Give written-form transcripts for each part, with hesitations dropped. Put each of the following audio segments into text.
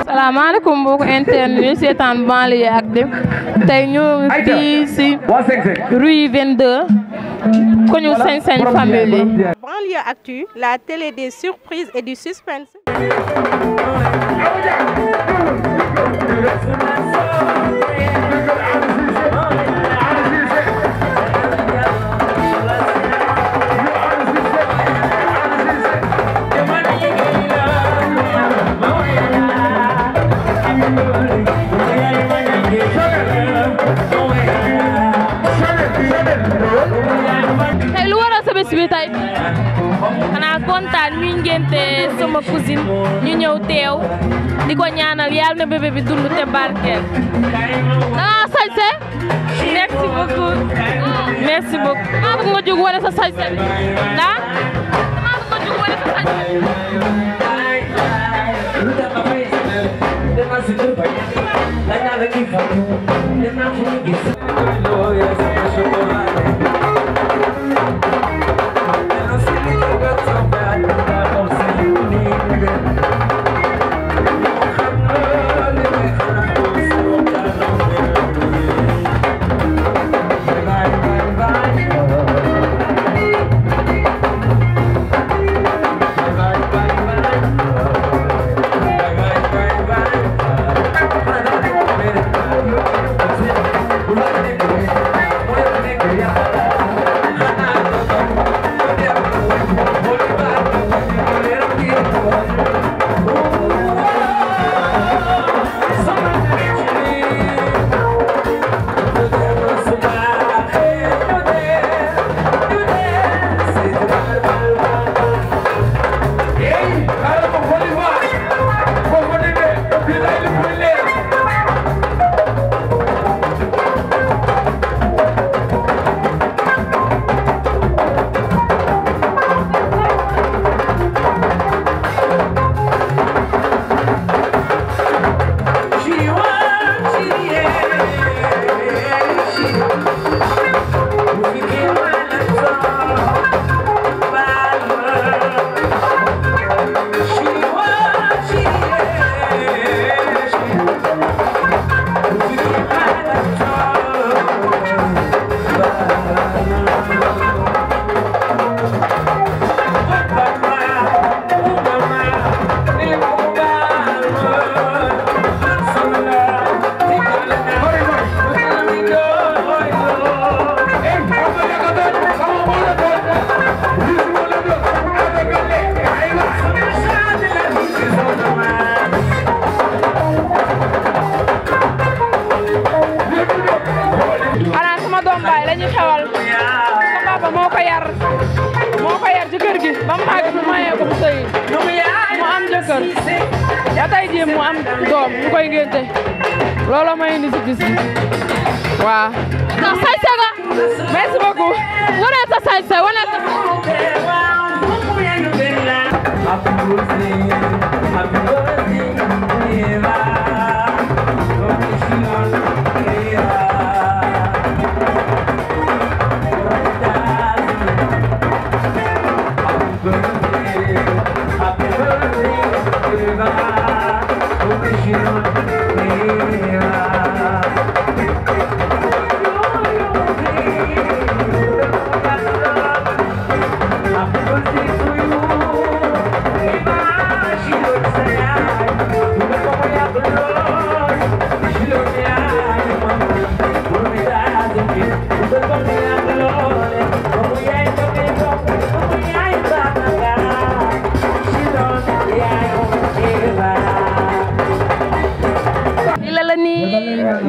Salaamaaleykum mbokk internet ñu seetaan Banlieue Actu tey ñu fii ci rue 22 ko ñu sañ famille. Banlieue Actu, la télé des surprises et du suspense. tey lu waral sa bés bi tey xanaa kontaan ñuy ngénte sama cousine ñu ñëw teew di ko ñaanal yàlla na bébé bi dund te barkeel. dangaa sañse merci beaucoup merci beaucoup. maa bëgg nga jóg wane sa sañse bi ah maa bëgg nga jóg wane sa sañse bi. ba tey jii mu am doom ñu koy ngénte loolu may indi si bis bi waaw. ndax sañse nga. merci beaucoup. wane sa sañse wane sa. Happy birthday to you.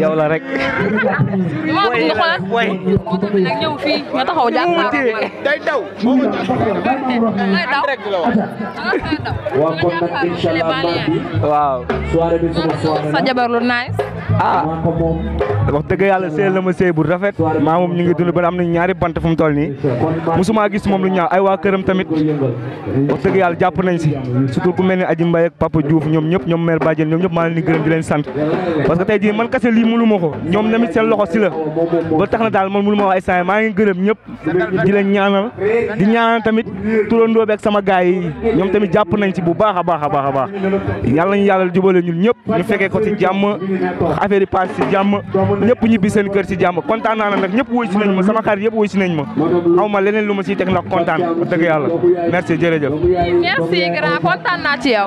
yow la rek. maa ngi xoolal moto bi nag ñëw fii nga taxaw jàkkaarloo day daw. waaw. sa jabar lu nice. wax dëgg yàlla sëy la ma sëy bu rafet maa moom ñu ngi dund ba am nañ ñaari bant fu mu toll nii musuma gis moom lu ñaaw ay waa këram tamit wax dëgg yàlla jàpp nañ si surtout ku mel ni Aji Mbaye ak Papa Diouf ñoom ñëpp ñoom mère Badiane ñoom ñëpp maa leen di gërëm di leen sant parce que tey jii man kase lii mënu ma ko ñoom tamit seen loxo si la ba tax na daal man mënu ma wax ay saa maa ngi gërëm ñëpp di leen ñaanal di ñaanal tamit turandoo bi ak sama gaay yi ñoom tamit jàpp nañ ci bu baax a baax a baax a baax yàlla ñu yàlla jubale ñun ñëpp ñu fekkee ko ci jàmm affaire yi passe ci jàmm ñëpp ñibbi seen kër ci jàmm kontaan naa nag ñëpp woy si nañ ma sama xarit yëpp woy si nañ ma xaw ma leneen lu ma siy teg ndax kontaan wax dëgg yàlla merci jërëjëf. merci grand kontaan naa ci yow.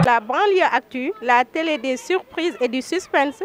La Banlieue Actu, la télé des surprises et du suspense.